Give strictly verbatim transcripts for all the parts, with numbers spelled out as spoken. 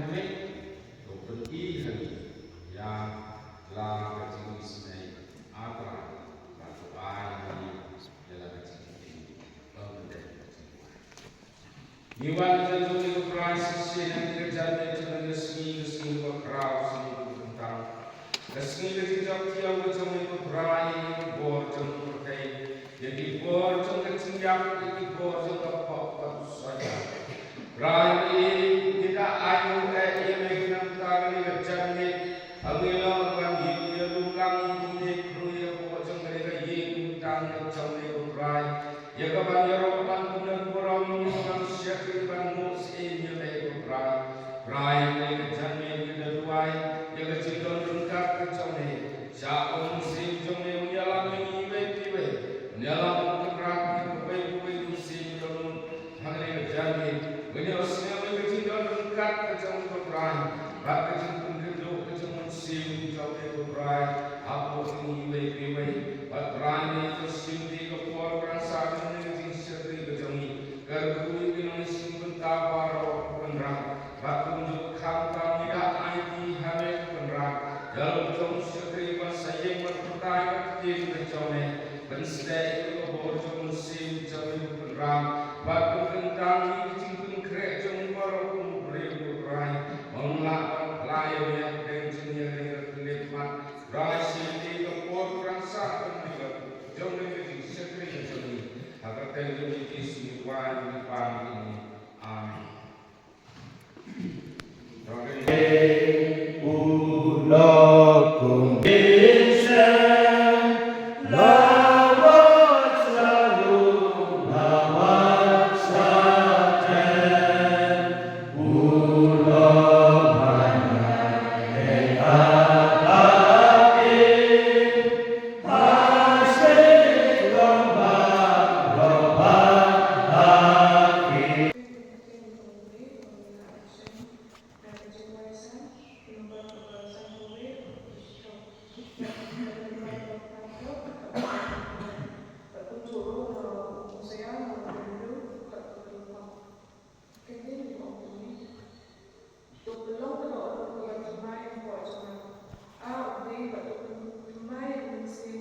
To pyni ha ngi ïa la ka jingisynei, A Trai, bad to ai ha ngi ïa la ka jingkyrkhu ban pyndep ïa ka jingduwai. Ngi wan ha ka jingduwai, ko Trai, shisien ha ka janmiet jong ka sngi, ka sngi kaba khraw, sngi kaba kyntang, ka sngi ka jingjakhlia ka jong ngi, ko Trai, ïa ki bor jong ka pyrthei, ïa ki bor jong ka jingïap, ïa ki bor jong ka pop bad u soitan. Trai, ngi da ai nguh eh ïa me, nangta kane ka janmiet, ha ngi long ban ïalum lang ïa ka bor jong kane ka ïing ka bynta ka jong me, ko Trai, ïa ka ban ïaroh ban pynlong burom, ïa ka ban shakri ban nguh syiem ïa me, ko Trai. Trai, kane ka janmiet ngi da duwai ïa ka jingdon ryngkat ka jong me sha u Mynsiem jong me, un ïalam ïa ngi iwei pa iwei, un ïalam, ko Trai, ïa kawei pa kawei u Mynsiem jong me. Ha kane ka janmiet, ngin ïohsngew ïa ka jingdon ryngkat ka jong me, ko Trai, bad ka jingpynkynduh ka jong u Mynsiem jong me, ko Trai, hapoh jong ngi iwei pa iwei. Bad Trai, ngi ïohsngew ïa ka por ka rangsa jong ka jingshakri ka jong ngi, ka rkhu ïa ki nongshim bynta baroh, ko Kynrad. Bad kumjuh khamtam ngi da aiti ha me, ko Kynrad, ïa la u jong u shakri ban sa ïeng ban batai ïa ka ktien ka jong me, ban sdang ïa ka bor jong u Mynsiem jong me, ko Kynrad, bad ban kyntang ïa ka jingpynkhreh jong ngi baroh kum u briew, ko Trai. Ba ngin lah ban pynlait ïa ka jingïaid ïa ka khlieh mat, Trai, shim ïa ka por ka rangsa ka jong me, ka jingshakri ka jong ngi, ha ka kyrteng jong u Jisu ngi duwai, ngi pan, ngi ong, Amen. To pynlong kano kano kaba thymmai hapoh jong nga, A U Blei, bad to pynthymmai ïa ka mynsiem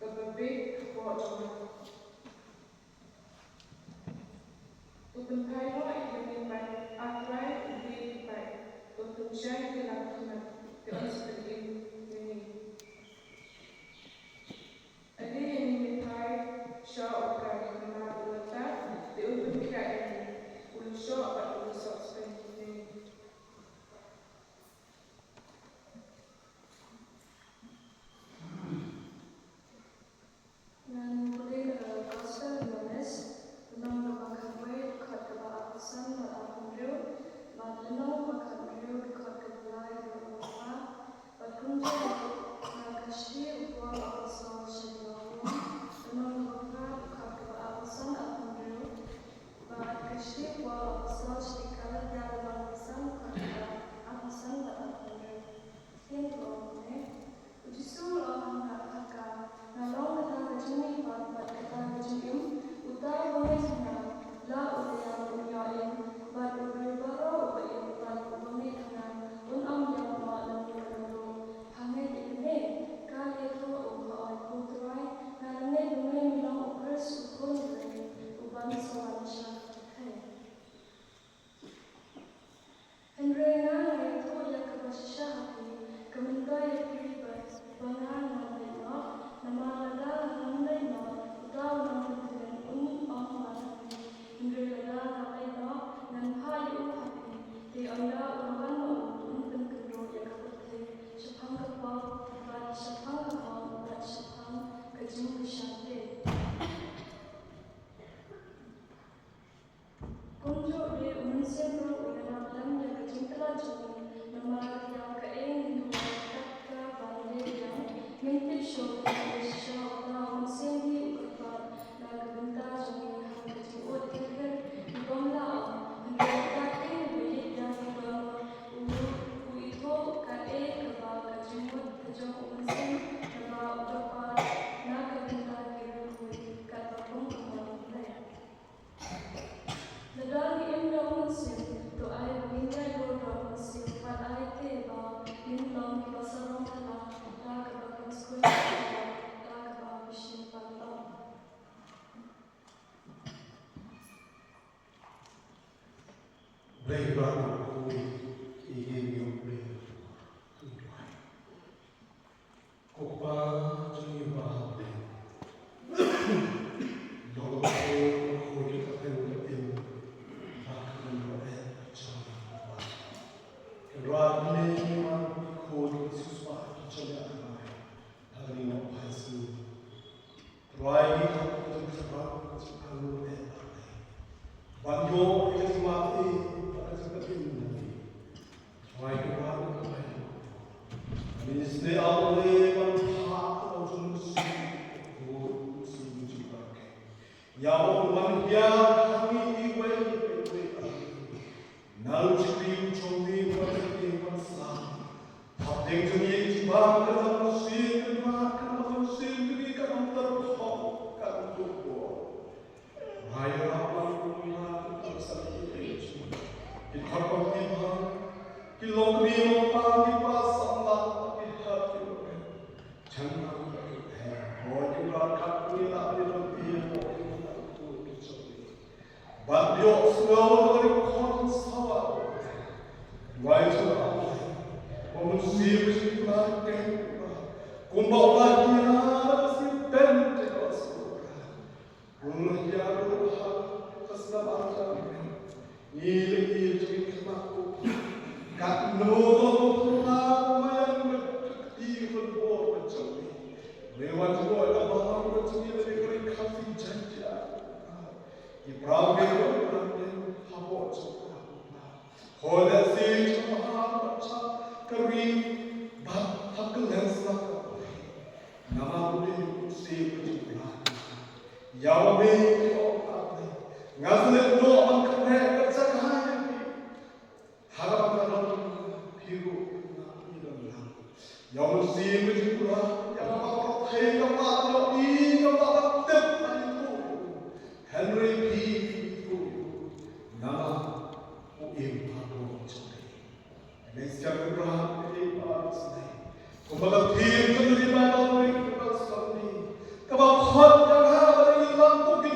kaba bieit hapoh jong nga. To pynphai noh ïa ngi pat, A Trai U Blei ki paid, to pynshai ki langkhmat, te yn sa pynim ïa ngi. Ade ïa ngi, ngi phai sha U Trai, namar u la tad, te un pynkhiah ïa ngi, u la shoh bad u la sohspah ïa ngi. Ngan pule na ka Gospel u Ïoannis, lynnong kaba khatwei, dkhot kaba arphew san bad arphew hynriew, bad lynnong kaba khathynriew, dkhot kaba lai bad kaba phra. Bad kumjuh na ka shithi u Paul apostol sha ki nong Rom, lynnong kaba phra, dkhot kaba arphew san, arphew hynriew. Bad ka shithi u Paul apostol sha ki Galatia, lynnong kaba san, dkhot kaba arphew san bad arphew hynriew. Ktien ka ong kumne: U Jisu u la ong ha nga, ha ka, nga long kata ka jingmihpat bad kata ka jingim. Uta uba ngeit ha nga, la u dei un ïoh im, bad u briew baroh uba im bad uba ngeit ha nga, un ym ïap noh lane un ïap ruh. Pha ngeit ïa kane? Ka la ïathuh u, pha ong, Ko Trai, nga la ngeit ba me, me long u Khrist, u Khun u Blei, uban sa wan sha ka pyrthei. Hynrei nga, nga ïathuh ïa kaba shisha ha phi, ka mynta ïa phi ba, ba nga ngan leit noh, namar lada ngam leit noh, uta u nongpyntngen un ym wan ha phi. Hynrei lada nga leit noh, ngan phah ïa u ha phi, te ynda u la wan ma u, un pynkynduh ïa ka pyrthei shaphang ka pop, bad shaphang ka ong, bad shaphang ka jingkyrshan te. Kumjuh de, u Mynsiem ruh u ïarap lem ïa ka jingtlot jong ngi, namar ïa kaei ngin duwai, kat kaba ngin leh ïa, ngin tip shuh ba shisha uta u Mynsiem hi u kyrpad na ka bynta jong ngi ha ka jingud khyrkhir, ki bym lah ong, hynrei kaei kaba ïeit ïa ngi baroh, u, u ithuh kaei kaba ka jingmut ka jong u Mynsiem, kaba u kyrpad na ka bynta ki riewkhuid, katba kum ka mon U Blei. Lada ngi im da u Mynsiem, to ai ba ngin ïaid bor da u Mynsiem. Blei ba ko i ngi ngi blei. Ko Pa jong ngi ba ha bneng. Long ko ko ki ka pen ka pin. Ba ka pen ka pin jong ngi ba. Kynrad ngi man ko ki siewspah ki jong ngi. Haleluya, praise you. Trai ngi ka jingkyrpad ka jingkyrpad eh. Ban ïoh ïa ka jingmane bad ka jingpynim na ngi. Trai ka ban ka ban. Ngi sngewbha ban phah ka jong ngi. Ko Mynsiem Jingpyrkhat. Ïa u ban ïa hangne iwei pa iwei. Na u shakri u jong ngi u ban shakri u ban sa. Hapdeng jong ngi ki bam ka jong u Mynsiem ka jong ngi ka jong u Mynsiem jong ngi ka jong u Trai ka jong u Trai. Hai ra ban u ngi na ka jong sa ki ki khot ba ki ba ki long ki long pa ki pa samla ki ha ki long. Chan na ki ba ki ba ki ba ka ki la ki long ki ba ki ba ki jong ngi. Ban ïoh sngew ïa ka ri khon sawa. Wai jong Allah. Ba Mynsiem Jingpyrkhat. Kumba u la ïa ka sien Pentekost. U la ïa ruh ha ka snam arta. Ngi la ïa jong ngi khmat ko. Katno ko ko ko ma yang ko ti ko bor ko jong ngi. Ngi wan ko ka ba ko jong ngi la ïa ka ri Khasi jong ngi. Ki briew ki briew ki briew hapoh jong ka. Hooid, lehse jong ka ha ka cha ka ri bad ha ka leng sla ka ri. Namar u dei u Mynsiem ka jong ka. Ïa u dei u ong ka ri. Nga sa leh noh ban kynrad ka jaka ïa ki. Haba nga don phi ruh nga i don lang. Ïa u Mynsiem Jingpyrkhat, ïa kaba pyrthei kaba ïohi kaba tip ha ïa u. Hynrei phi ïa u. Namar u im ha ka jong ka. Amen. Sngewbha phi ba sngewbha. Kumba ka theme jong ngi ba don ri kumba sngewbha. Kaba khot ïa nga ba ngi lam tu ki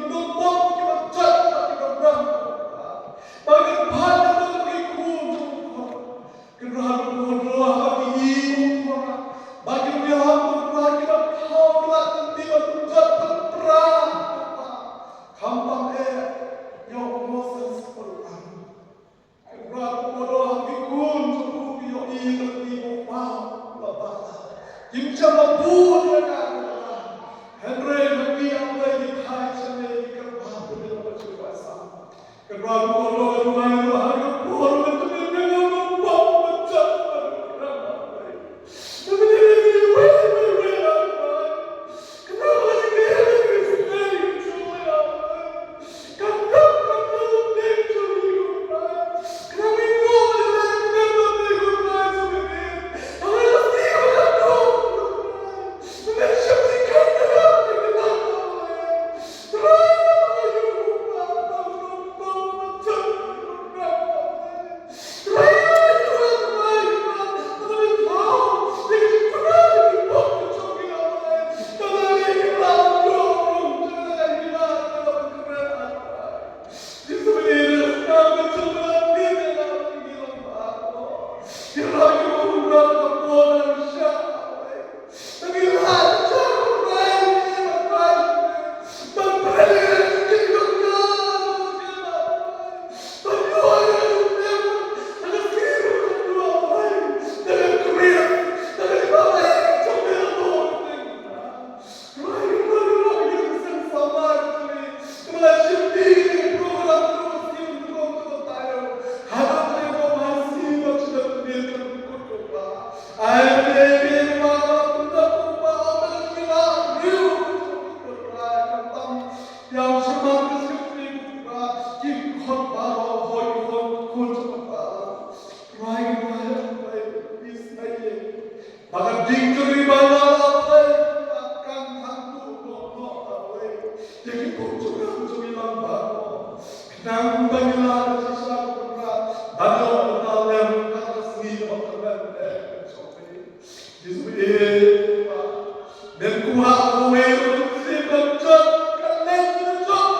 Lem kumba kawei ruh u mynsiem ka jot, ka leit ka jot,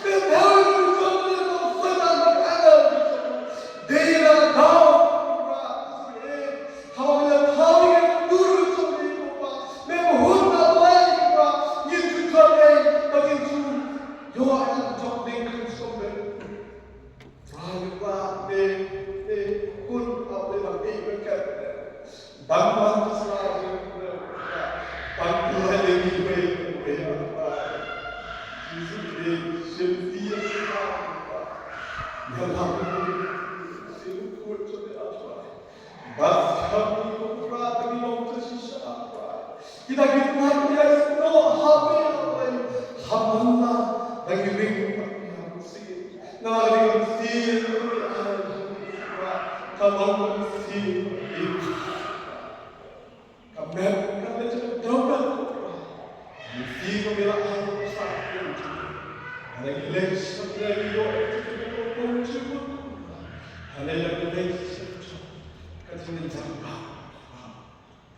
ka daw ka jot, ka jot, ka jot, ka jot. Dei la ka daw, kumba, haba me la thaw ïa ka dur jong me, kumba, me hun na Blei, kumba, ngin ju jot ei, ba ngin ju ïoh ïa ka jingkyrkhu jong me. Trai Blei, me, me hun ha Blei ba me, me kat. Ban wan ka sla jong me, ban wan ïa ngi wei, wei, wei. Jisu, me shim ïa ngi, ïa la me, shim kut jong me, Trai. Bad skhem ïa u Trai, ba ngi long ka shisha, Trai. Kita ki Trai ki ïa snoh ha me, Trai. Ha man la ba ngi ring bad ngi ïa mynsiem. Namar ka mynsiem, Trai, ka long ka mynsiem. Ka met ka leit ka dang met, Trai. Mynsiem ka me la ai, Trai. Ka dang leit sha ka ïoh, Trai, ka dang leit sha ka ïoh. Ka jingïaid jam ba,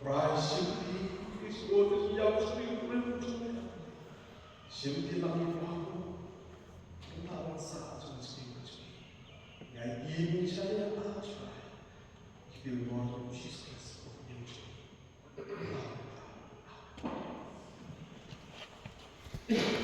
Trai, shim ïa ki, ki sngewthuh ïa u Spirit Blei jong me. Shim ïa ki lang ïa u, ki la wan sa jong u Spirit jong me. Ïa ki, ïa ki, ïa ki, Trai. Ki pynlong jong u Jesus Christ, u Blei jong me.